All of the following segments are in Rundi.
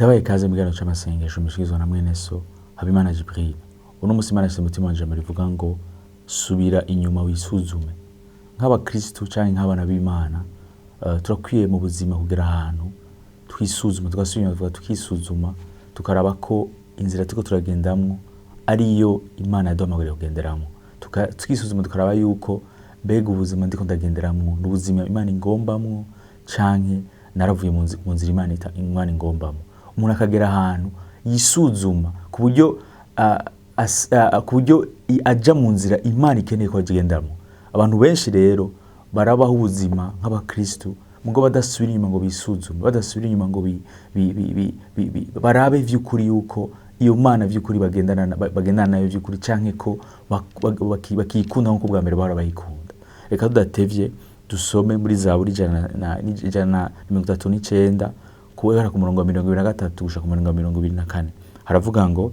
Ndabaye ikaze mu kiganiro c'amasengesho mushikirizwa na mwene so Habimana Jibril. Uno musi Imana yashyize umutima wanje ijambo rivuga ngo subira inyuma wisuzume. Nk'abakristu canke nk'abana b'Imana, turakwiye mu buzima kugera ahantu twisuzuma, tugasubira inyuma tukisuzuma, tukaraba ko inzira turiko turagendamwo ariyo Imana yaduhamagariye kugenderamwo. Tukisuzuma tukaraba yuko mbega ubuzima ndiko ndagenderamwo ni ubuzima Imana ingombamwo canke naravuye mu nzira Imana ingombamwo. Umuntu akagera ahantu yisuzuma ku buryo aja mu nzira Imana ikeneye ko agendamwo. Abantu benshi rero barabaho ubuzima nk'abakristu mugo badasubira inyuma ngo bisuzume, badasubira inyuma ngo barabe vy'ukuri yuko iyo Mana vy'ukuri bagendana nayo vy'ukuri, canke ko bakikunda nk'uko bwa mbere bahora bayikunda. Reka tudatevye dusome muri Zaburi 139 guhera ku murongo wa 23 gushika ku murongo wa 24. Haravuga ngo: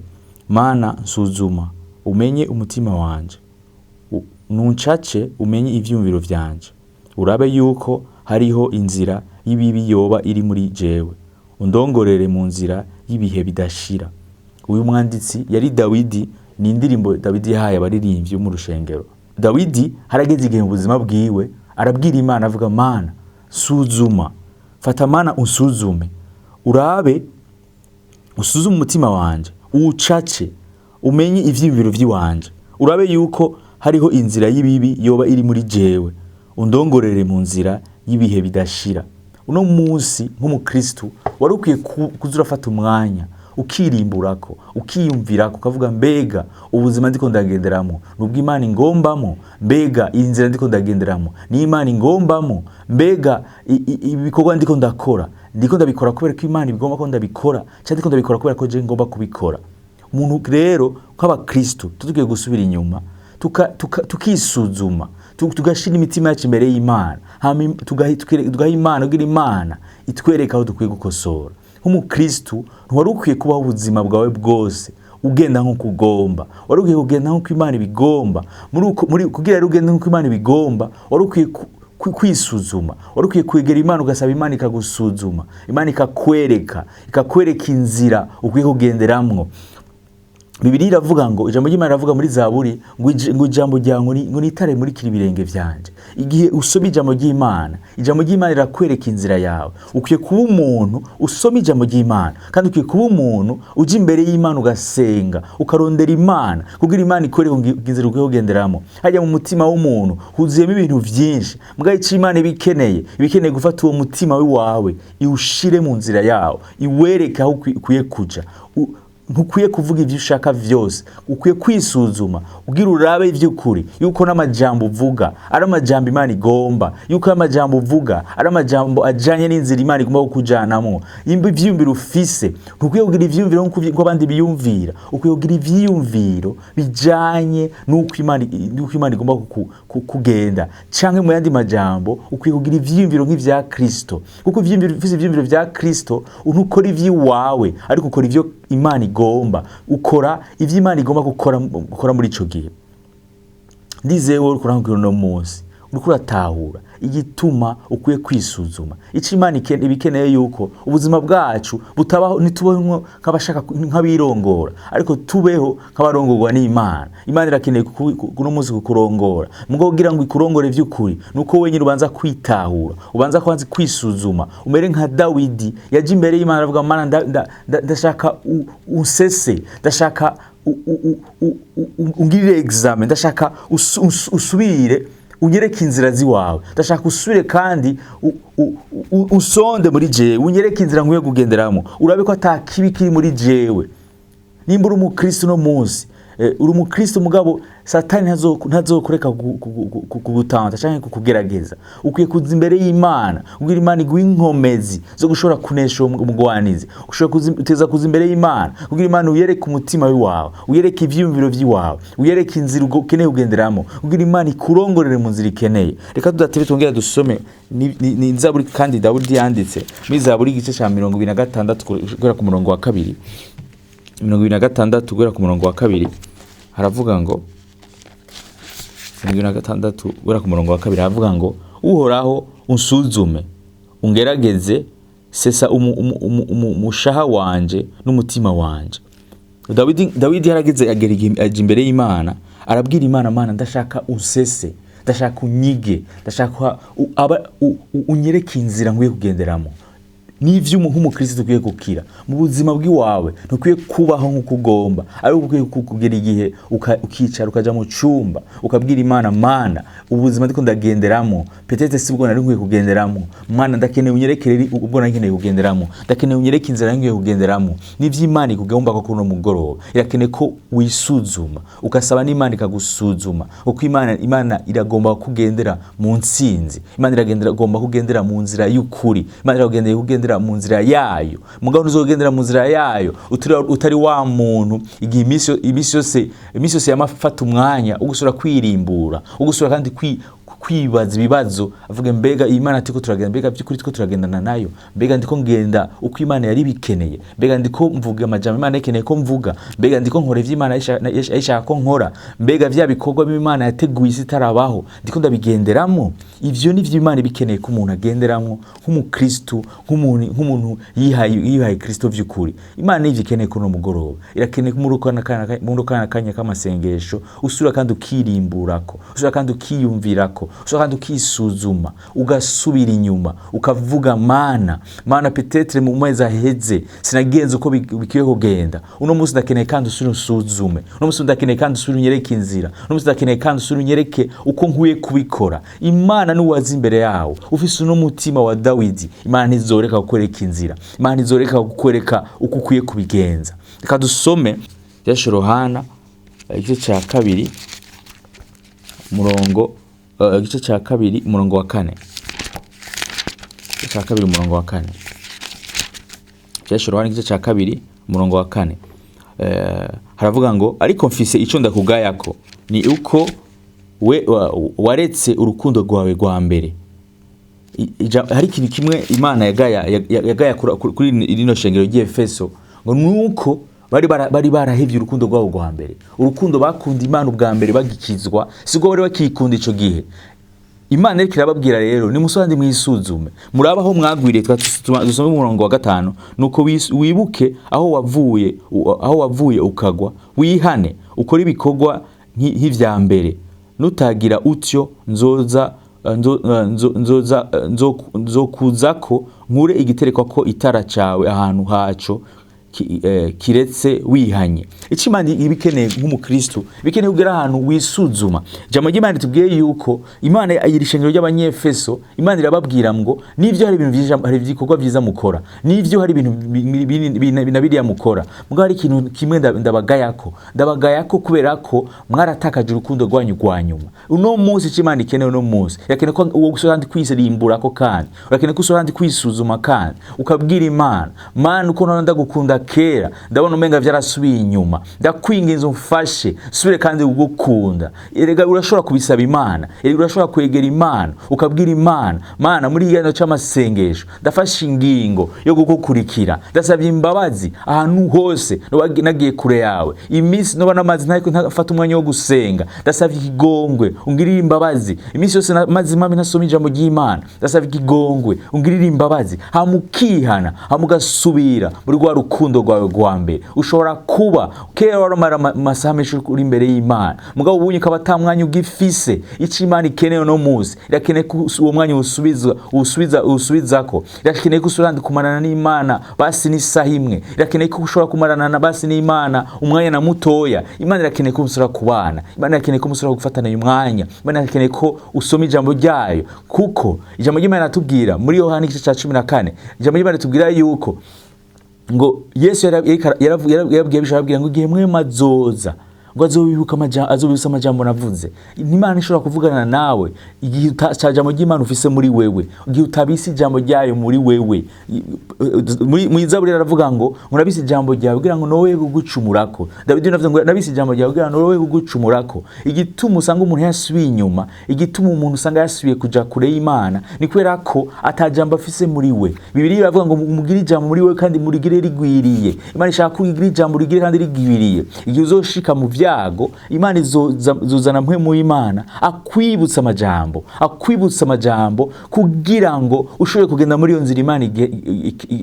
Mana, nsuzuma umenye umutima wanje, nuncace umenye ivyiyumviro vyanje, urabe yuko hariho inzira y'ibibi yoba iri muri jewe, undongorere mu nzira y'ibihe bidashira. Uyu mwanditsi yari Dawidi. Ni indirimbo Dawidi yahaye abaririmbyi bo mu rushengero. Dawidi harageze igihe mu buzima bwiwe arabwira Imana avuga: Mana, suzuma, fata Mana unsuzume, urabe usuzume umutima wanje, uwucace umenye ivyiyumviro vy'iwanje, urabe yuko hariho inzira y'ibibi yoba iri muri jewe, undongorere mu nzira y'ibihe bidashira. Uno munsi nk'umukristu wari ukwiye kuza urafata umwanya ukirimburako, ukiyumvirako, ukavuga: mbega ubuzima ndiko ndagenderamo nubwo Imana ingombamo? Mbega iyi nzira ndiko ndagenderamo ni Imana ingombamo? Mbega ibikorwa ndiko ndakora, ndiko ndabikora kubera ko Imana igomba ko ndabikora, canke ndiko ndabikora kubera ko je ngomba kubikora? Umuntu rero nk'abakristu tugiye gusubira inyuma tukisuzuma, tugashira imitima yacu imbere y'Imana, hama tugaha Imana kugira Imana itwereka aho dukwiye gukosora. Nk'umukristu ntiwari ukwiye kubaho ubuzima bwawe bwose ugenda nk'uko ugomba, wari ukwiye kugenda nk'uko Imana ibigomba. Kugira rero ugende nk'uko Imana ibigomba, wari ukwiye kwisuzuma, wari ukwiye kwegera Imana ugasaba Imana ikagusuzuma, Imana ikakwereka inzira ukwiye kugenderamwo. Bibiliya iravuga ngo, ijambo ry'Imana riravuga muri Zaburi ngo ijambo ryawe ngo nitare muri kiri birenge vyanje. Igihe usoma ijambo ry'Imana, ijambo ry'Imana rirakwereka inzira yawe. Ukwiye kuba umuntu usoma ijambo ry'Imana, kandi ukwiye kuba umuntu uja imbere y'Imana ugasenga, ukarondera Imana kugira Imana ikwereke inzira ukwiye kugenderamo. Hajya mu mutima w'umuntu huzuyemo ibintu vyinshi, mugabo ico Imana iba ikeneye, iba ikeneye gufata uwo mutima wawe iwushire mu nzira yawo, iwereke aho ukwiye kuja. Ntukwiye kuvuga ivyo ushaka vyose, ukwiye kwisuzuma ugira urabe ivy'ukuri yuko n'amajambo uvuga ari amajambo Imana igomba, yuko amajambo uvuga ari amajambo ajanye n'inzira Imana igomba kukujanamwo. Imba ivyiyumviro ufise, ntukwiye kugira ivyiyumviro nk'uko abandi biyumvira, ukwiye kugira ivyiyumviro bijanye n'uko Imana igomba kugenda, canke mu yandi majambo ukwiye kugira ivyiyumviro nk'ivya Kristo, kuko ufise ivyiyumviro vya Kristo ntukora ivy'iwawe, ariko ukora ivyo Imana igomba, ukora ivyo Imana igomba gukora muri ico gihe. Ndizeye wowe uriko urambwira uno munsi uriko uratahura igituma ukwiye kwisuzuma. Ico Imana iba ikeneye yuko ubuzima bwacu butabaho, ntitubeho nk'abashaka nk'abirongora, ariko tubeho nk'abarongorwa n'Imana. Imana irakeneye kuno munsi kukurongora. Mugabo kugira ngo ikurongore vy'ukuri nuko wenyine ubanza kwitahura, ubanza kwanza kwisuzuma, umere nka Dawidi yaje imbere y'Imana aravuga: Mana, ndashaka unsese, ndashaka ungirire examen, ndashaka usubire unyereke inzira ziwawe, ndashaka usubire kandi usonde muri jewe, unyereke inzira nkwiye kugenderamo, urabe ko ata kibi kiri muri jewe. Nimba uri umukristo uno munsi, uri umukristo, mugabo Satani ntazokureka kugutanta canke kukugerageza. Ukwiye kuza imbere y'Imana kugira Imana iguhe inkomezi zo gushobora kunesha uwo mugwanizi. Ushobora uteza kuza imbere y'Imana kugira Imana uyereke umutima wawe, uyereke ivyiyumviro vy'iwawe, uyereke inzira ukeneye kugenderamo, kugira Imana ikurongorere mu nzira ikeneye. Reka tudatebe twongera dusome ni Zaburi kandi Dawidi yanditse muri Zaburi igice ca 26 guhera ku murongo wa kabiri. 26 guhera ku murongo wa kabiri haravuga ngo, 26 guhera ku murongo wa kabiri haravuga ngo: Uhoraho, unsuzume ungerageze, Sesa umushaha wanje n'umutima wanje. Dawidi yarageze, agera igihe aja imbere y'Imana, arabwira Imana: "Mana, ndashaka unsese, ndashaka unyige, ndashaka unyereke inzira nkwiye kugenderamo." N'ivyo nk'umukristo ukwiye gukira mu buzima bw'iwawe, ntukwiye kubaho nk'uko ugomba, ariko ukwiye kugera igihe ukicara, ukaja mu cumba, ukabwira Imana: "Mana, ubuzima ndiko ndagenderamo peut-être si bwo nari nkwiye kugenderamo. Mana, ndakeneye unyerekere ubwo nari nkeneye kugenderamo, ndakeneye unyereke inzira nari nkwiye kugenderamo." N'ivyo Imana ikugomba ko kuno mugoroba, irakeneye ko wisuzuma, ugasaba n'Imana ikagusuzuma, kuko Imana iragomba kugendera mu ntsinzi. Imana igomba kugendera mu nzira y'ukuri. Imana iragendera kugendera mu nzira yayo. Mugabo ntuzogendera mu nzira yayo utari wa muntu igihe iminsi yose yamafata umwanya ugusura kwirimbura, ugusura kandi kwibaza ibibazo, avuga: "Mbega iyi Mana tiko turagenda, mbega by'ukuri tiko turagendana nayo? Mbega ndiko ngenda uko Imana yari bikeneye? Mbega ndiko mvuga amajambo Imana ikeneye ko mvuga? Mbega ndiko nkora ivyo Imana yashaka ko nkora? Mbega vya bikorwa b'Imana yateguye isi itarabaho, ndiko ndabigenderamo?" Ivyo nivyo Imana ibikeneye ko umuntu agenderamo nk'umukristu, nk'umuntu yihaye Kristo vy'ukuri. Imana nivyo ikeneye ko uno mugoroba, irakeneye ko muri kana kanya k'amasengesho usura kandi ukirimburako, usura kandi ukiyumvirako, usura kandi ukisuzuma, ugasubira inyuma, ukavuga: "Mana, Mana, peut-être mu mezi aheze sinagenze uko bikwiye kugenda. Uno munsi ndakeneye kandi usubire usuzume, uno munsi ndakeneye kandi usubire unyereke inzira, uno munsi ndakeneye kandi usubire unyereke uko nkwiye kubikora." Imana nuwaza imbere yawe ufise uno mutima wa Dawidi, Imana ntizoreka kukwereka inzira, Imana ntizoreka kukwereka uko ukwiye kubigenza. Reka dusome Byashe Yohana igice cya kabiri, umurongo, igice cya kabiri, umurongo wa kane. Igice cya kabiri, umurongo wa kane. Byashe Yohana igice cya kabiri, umurongo wa kane. Haravuga ngo: "Ariko mfise ico ndakugayako, ni uko we waretse urukundo rwawe rwa mbere." Hari ikintu kimwe Imana yagaya kuri rino shengero ry'Efeso, ngo nuko bari barahevye urukundo rwabo rwa mbere. Urukundo bakunda Imana ubwa mbere bagikizwa, sibwo bari bakikunda ico gihe. Imana iriko irababwira rero: nimusubire mwisuzume, murabe aho mwagwiriye. Dusome umurongo wa gatanu: "Nuko wibuke aho wavuye ukagwa, wihane, ukore ibikorwa nk'ivya mbere. Nutagira utyo, nzoza nzoza nzokuzako nkure igitereko ko itara cawe ahantu haco, kiretse wihanye." Ico Imana iba ikeneye nk'umukristo, iba ikeneye kugera ahantu wisuzuma. Ijambo ry'Imana ritubwiye yuko Imana iri shengero ry'Abanyefeso, Imana irababwira ngo nivyo hari ibintu vyiza, hari ibikorwa vyiza mukora, nivyo hari ibintu na biriya mukora, mugabo hari ikintu kimwe ndabagayako kubera ko mwaratakaje urukundo rwanyu rwa nyuma. Uno munsi ico Imana ikeneye, uno munsi irakeneye ko uwo usubira kandi kwisirimburako, kandi urakeneye ko usubira kandi kwisuzuma, kandi ukabwira Imana: "Mana, uko none ndagukunda kera, ndabona umenga vyarasubiye inyuma. Ndakwinginze umfashe subire kandi kugukunda." Erega urashobora kubisaba Imana, erega urashobora kwegera Imana, ukabwira Imana: "Mana, muri ikiganiro c'amasengesho ndafashe ingingo yo kugukurikira. Ndasabye imbabazi ahantu hose noba nagiye kure yawe, iminsi noba namaze ntariko ntafata umwanya wo gusenga. Ndasabye ikigongwe, ungirire imbabazi. Iminsi yose maze mami ntasoma ijambo ry'Imana, ndasabye ikigongwe, ungirire imbabazi." Hama ukihana, hama ugasubira muri rwa rukundo rwawe rwa mbere. Ushobora kuba kera waramara amasaha menshi uri imbere y'Imana, mugabo ubunye ukaba ata mwanya ugifise. Ico Imana ikeneye uno munsi, irakeneye ko uwo mwanya uwusubizako. Irakeneye ko usubira kumarana n'Imana basi n'isaha imwe. Irakeneye ko ushobora kumarana na basi n'Imana umwanya na mutoya. Imana irakeneye ko musubira kubana. Imana irakeneye ko musubira gufatana uyu mwanya. Imana irakeneye ko usoma ijambo ryayo, kuko ijambo ry'Imana riratubwira muri Yohana igice cya 14, ijambo ry'Imana ritubwira yuko ngo Yesu yarabwiye abigishwa, arababwira ngo igihe mwe mazoza, ngo azobibuka azobibutsa amajambo navuze. Imana ishobora kuvugana nawe igihe ca jambo ry'Imana ufise muri wewe, igihe utabise ijambo ryayo muri wewe. Muri Zaburi aravuga ngo nabise ijambo ryawe kugira ngo nowe kugucumurako. Dawidi navuze ngo nabise ijambo ryawe kugira ngo nowe kugucumurako. Igituma usanga umuntu yasubiye inyuma, igituma umuntu usanga yasubiye kuja kure y'Imana, ni kubera ko atajambo afise muri we. Bibiliya iravuga ngo mugire ijambo muri we kandi murigire rigwiriye. Imana ishaka ko ugira ijambo rigire kandi rigwiriye. Igihe uzoshika mu vyaha, byago, Imana izozana Mpwemu w'Imana akwibutsa amajambo, akwibutsa amajambo kugira ngo ushobore kugenda muri iyo nzira Imana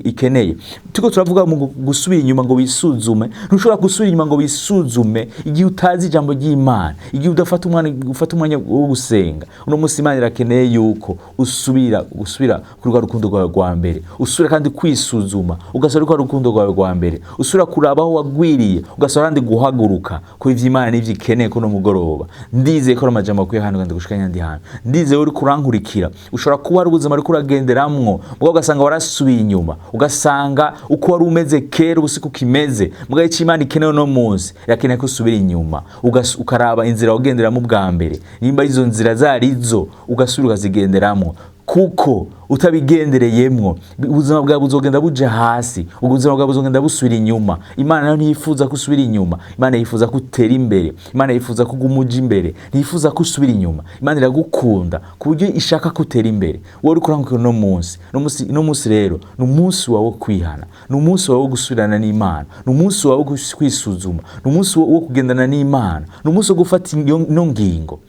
ikeneye. Turiko turavuga mu gusubira inyuma ngo wisuzume. Ntushobora gusubira inyuma ngo wisuzume igihe utazi ijambo ry'Imana, igihe udafata umwanya, ufata umwanya wo gusenga. Uno munsi Imana irakeneye yuko usubira gusubira kuri rwa rukundo rwawe rwa mbere, usubira kandi kwisuzuma, ugasubira kuri rwa rukundo rwawe rwa mbere, usubira kuraba aho wagwiriye, ugasubira kandi guhaguruka kuri ivyo Imana n'ivyo ikeneye. Kuno mugoroba ndizeye ko ari amajambo akwiye hano kandi gushika nyandi hantu. Ndizeye uri kurankurikira, ushobora kuba ari ubuzima uriko uragenderamwo, mugabo ugasanga warasubiye inyuma, ugasanga uko wari umeze kera ubu siko ukimeze. Mugabo ico Imana ikeneye uno munsi, irakeneye ko usubira inyuma, ukaraba inzira wagenderamo bwa mbere, nimba izo nzira zarizo, ugasubira ukazigenderamwo, kuko utabigendereyemwo ubuzima bwawe buzogenda buja hasi, ubuzima bwawe buzogenda busubira inyuma. Imana nayo ntiyifuza ko usubira inyuma. Imana yifuza ko utera imbere. Imana yifuza ko uguma uja imbere, ntiyifuza ko usubira inyuma. Imana iragukunda ku buryo ishaka ko utera imbere. Wowe uriko urankurikira uno munsi, uno munsi rero ni umunsi wawe wo kwihana, ni umunsi wawe wo gusubirana n'Imana, ni umunsi wawe wo kwisuzuma, ni umunsi wo kugendana n'Imana, ni umunsi wo gufata ino ngingo.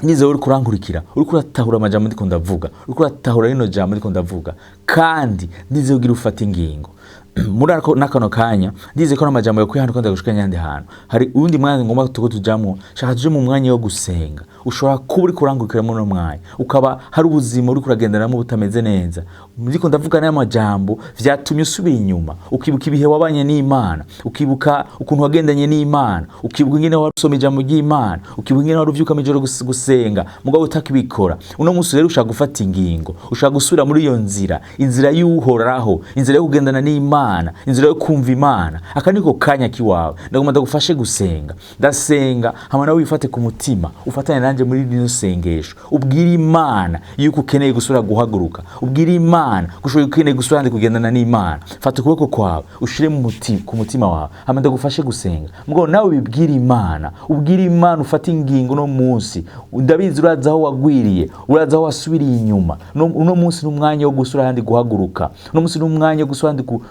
Nizeye uriko urankurikira, uriko uratahura amajambo ndiko ndavuga, uriko uratahura rino jambo ndiko ndavuga, kandi ndizeye ugira ufata ingingo muri ako n'akano kanya. Ndizeye ko n'amajambo yo kwihana kandi gushika nyandi hantu. Hari uwundi mwanya ngomba tuko tujamwo, shaka tuje mu mwanya wo gusenga. Ushobora kuba uriko urankurikira muri uno mwanya, ukaba hari ubuzima uriko uragenderamo butameze neza. Ndiko ndavuga n'aya majambo vyatumye usubira inyuma, ukibuka ibihe wabanye n'Imana, ukibuka ukuntu wagendanye n'Imana, ukibuka ingene wari usoma ijambo ry'Imana, ukibuka ingene wari uvyuka mw'ijoro gusenga, mugabo utakibikora. Uno munsi rero ushaka gufata ingingo, ushaka gusubira muri iyo nzira, inzira y'Uhoraho, inzira yo kugendana n'Imana, inzira yo kumva Imana. Aka niko kanya kiwawe. Ndagomba ndagufashe gusenga. Ndasenga hama nawe wifate ku mutima, ufatane nanje muri rino sengesho, ubwire Imana yuko ukeneye gusubira guhaguruka, ubwire Imana ko ukeneye gusubira kandi kugendana n'Imana. Fata ukuboko kwawe ushire mu mutima, ku mutima wawe, hama ndagufashe gusenga. Mugabo nawe ubibwire Imana, ubwire Imana, ufate ingingo no munsi. Ndabizi uraza aho wagwiriye, uraza aho wasubiriye inyuma. Uno munsi ni umwanya wo gusubira ahandi guhaguruka. Uno munsi ni umwanya wo gusubira ahandi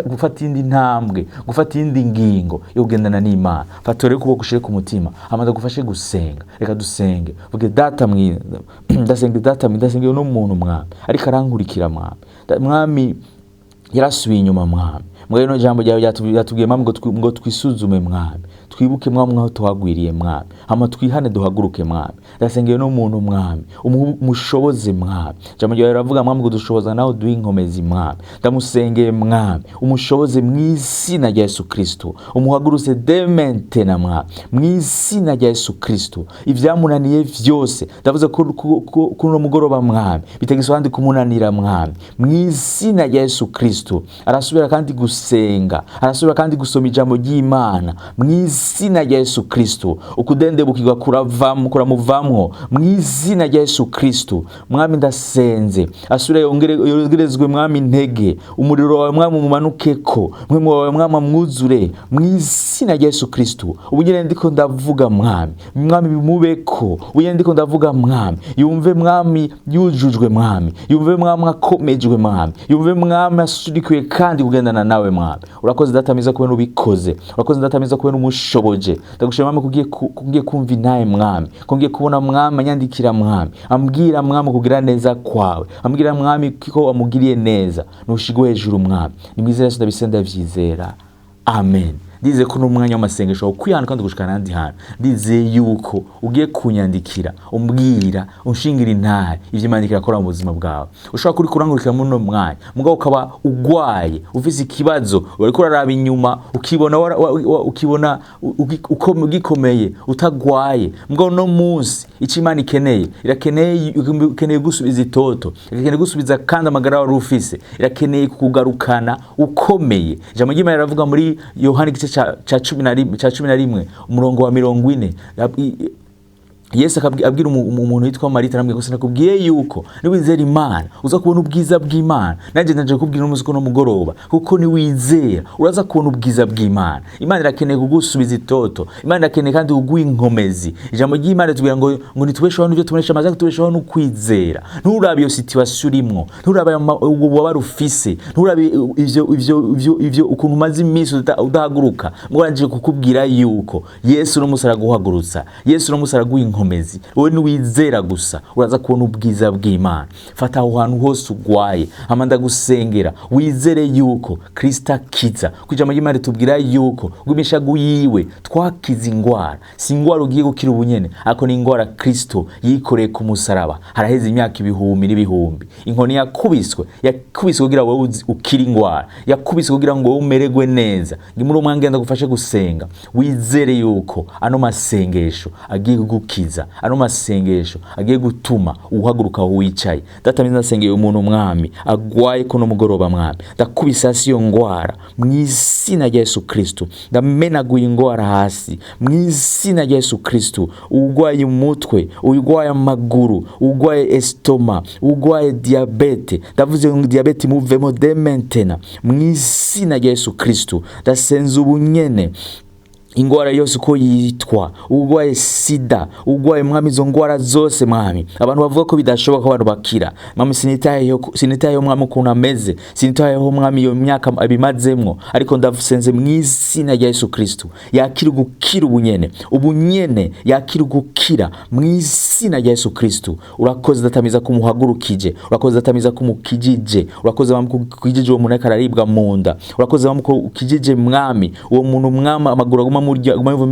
gufata indi ntambwe, gufata indi ngingo yo kugendana n'Imana. Fata rero ukuboko ushire ku mutima, hama ndagufashe gusenga. Reka dusenge. Vuge: "Data mwiza, ndasenga, Data mwiza, ndasenga uno muntu, Mwami, ariko arankurikira, Mwami. Mwami, yarasubiye inyuma, Mwami. Mbwa rino jambo ryawe ryatubwiye, Mwami, ngo twisuzume, Mwami, twibuke, Mwami, aho tuhagwiriye, Mwami, hama twihane, duhaguruke, Mwami. Ndasengeye no muntu, Mwami, umushoboze, Mwami. Jambo ryawe riravuga, Mwami, ngo dushoboza nawe duhe inkomezi, Mwami. Ndamusengeye, Mwami, umushoboze mu izina rya Yesu Kristo, umuhagurutse dementena, Mwami, mu izina rya Yesu Kristo. Ivyamunaniye vyose, ndavuze ko kuri uno mugoroba, Mwami, bitegeswa kandi kumunanira, Mwami, mu izina rya Yesu Kristo. Arasubira kandi gusenga, arasubira kandi gusoma ijambo ry'Imana mu izina rya Yesu Kristo. Ukudendebukirwa kuravamo, kuramuvamwo mu izina rya Yesu Kristo. Mwami, ndasenze asubire yongerezwe, Mwami, intege. Umuriro wawe, Mwami, umumanukeko, Mpwemu wawe, Mwami, amwuzure mu izina rya Yesu Kristo. Ubu nyene ndiko ndavuga, Mwami, Mwami, bimubeko. Ubu nyene ndiko ndavuga, Mwami, yumve, Mwami, yujujwe, Mwami, yumve, Mwami, akomejwe, Mwami, yumve, Mwami, asurikiwe kandi kugendana nawe, Mwami. Urakoze, Data mwiza, kubona ubikoze. Urakoze, Data mwiza, kubona umushoboje. Ndagushima, Mwami, kugiye kumva intahe, Mwami, kugiye kubona, Mwami, anyandikira, Mwami, ambwira, Mwami, kugira neza kwawe, ambwira, Mwami, ko wamugiriye neza. Nushigwe hejuru, Mwami. Ni mwizera Yesu ndabisenga, ndavyizera, amen. Ndizeye ko n'umwanya w'amasengesho wo kwihana kandi gushikana ahandi hantu. Ndizeye yuko ugiye kunyandikira, umbwira, unshingira intahe ivyo Imana iriko irakora mu buzima bwawe. Ushobora kuri kurangurikira muri uno mwanya, mugabo ukaba ugwaye, ufise ikibazo, uriko uraraba inyuma ukibona ukibona ugikomeye, utagwaye. Mugabo no munsi ico Imana ikeneye, irakeneye gusubiza itoto, irakeneye gusubiza kandi amagara wari ufise, irakeneye kukugarukana ukomeye. Ijambo ry'Imana riravuga muri Yohana igice ca 11 umurongo wa 40. Yesu abwira umuntu witwa Marita, aramubwira ngo sinakubwiye yuko niwizera Imana uza kubona ubwiza bw'Imana. Nanjye ndaje kukubwira uno munsi ko no mugoroba, kuko niwizera uraza kubona ubwiza bw'Imana. Imana irakeneye kugusubiza itoto, Imana irakeneye kandi kuguha inkomezi. Ijambo ry'Imana ritubwira ngo ntitubesheho n'ibyo tubonesha amaso, ariko tubesheho no kwizera. Nturabe iyo situation urimwo, nturabe ubwo bubabare ufise, nturabe ivyo ukuntu umaze iminsi udahaguruka. Mugabo kukubwira yuko Yesu uno munsi araguhagurutsa, Yesu uno munsi araguha inkomezi. Wowe niwizera gusa uraza kubona ubwiza bw'Imana. Fata aho hantu hose ugwaye, hama ndagusengera wizere yuko Kristo akiza. Kuko ijambo ry'Imana ritubwira yuko rw'imishagu yiwe twakize ingwara. Si ingwara ugiye gukira ubunyene, ariko ni ingwara Kristo yikoreye ku musaraba haraheze imyaka ibihumbi n'ibihumbi. Inkoni yakubiswe, yakubiswe kugira wowe ukire ingwara, yakubiswe kugira ngo wowe umererwe neza. Ndi muri umwanya ngenda gufashe gusenga, wizere yuko ano masengesho agiye kugukiza, ano masengesho agiye gutuma uhaguruka aho wicaye. Data mwiza, ndasengeye umuntu mwami agwaye kuno mugoroba mwami, ndakubise hasi iyo ngwara mu izina rya Yesu Kristo, ndamenaguye ingwara hasi mu izina rya Yesu Kristo. Ugwaye umutwe, ugwaye amaguru, ugwaye estoma, ugwaye diabete, ndavuze ngo diabete muvemo de maintenant mu izina rya Yesu Kristo. Ndasenze ubunyene ingwara yose uko yitwa, ugwaye sida, ugwaye mwami izo ngwara zose mwami, abantu bavuga ko bidashoboka ko abantu bakira mwami, sinitayeho mwami ukuntu ameze, sinitayeho mwami iyo myaka abimazemwo, ariko ndasenze mu izina rya Yesu Kristo yakira gukira ubunyene, ubunyene yakira gukira mu izina rya Yesu Kristo. Urakoze datamiza kumuhagurukije, urakoze datamiza kumukijije, urakoze mwami kukijije uwo muntu ariko araribwa mu nda, urakoze mwami kukijije mwami uwo muntu mwami amaguru aguma murya, aguma yumva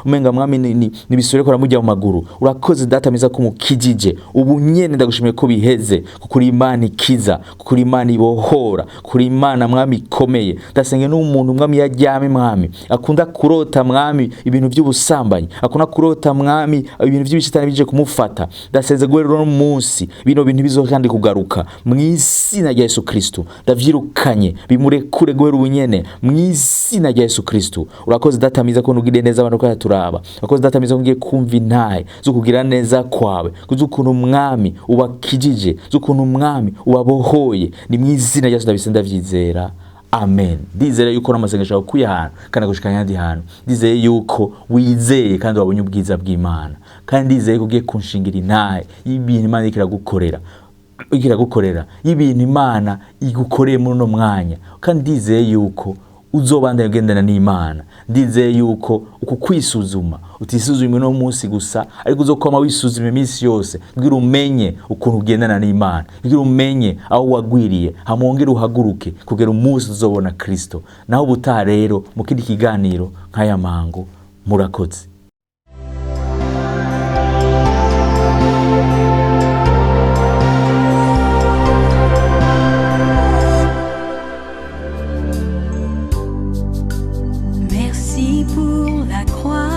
umenga mwami ni bisore ko aramurya mu maguru. Urakoze data mwiza kumukijije ubunyene, ndagushimiye ko biheze, kuko uri Imana ikiza, kuko uri Imana ibohora, kuko uri Imana mwami ikomeye. Ndasenge n'umuntu mwami yaryame mwami akunda kurota mwami ibintu by'ubusambanyi, akunda kurota mwami ibintu by'ibishitani bije kumufata. Ndasenze guhera uno munsi bino bintu bizokandi kugaruka mu izina rya Yesu Kristo. Ndavyirukanye bimurekure guhera ubunyene mu izina rya Yesu Kristo. Urakoze data mwiza ko ugiriye neza abantu ko turaba. Urakoze data mwiza ko ngiye kumva intahe zo kugira neza kwawe, z'ukuntu mwami ubakijije, z'ukuntu mwami ubabohoye. Ni mu izina rya Yesu ndabisenga ndavyizera, amen. Ndizera yuko n'amasengesho yawe akuye ahantu kandi agushikanye ahandi hantu. Ndizeye yuko wizeye kandi wabonye ubwiza bw'Imana, kandi ndizeye ko ugiye kunshingira intahe y'ibintu Imana iriko iragukorera, iriko iragukorera, y'ibintu Imana igukoreye muri uno mwanya. Kandi ndizeye yuko uzobandanya ugendana n'Imana. Ndizeye yuko uku kwisuzuma utisuzumye uno munsi gusa, ariko uzokwama wisuzuma iminsi yose kugira umenye ukuntu ugendana n'Imana, kugira umenye aho wagwiriye, hama wongere uhaguruke kugera umunsi uzobona Kristo. Naho ubutaha rero mu kindi kiganiro nk'aya mango, murakoze. Merci pour la croix.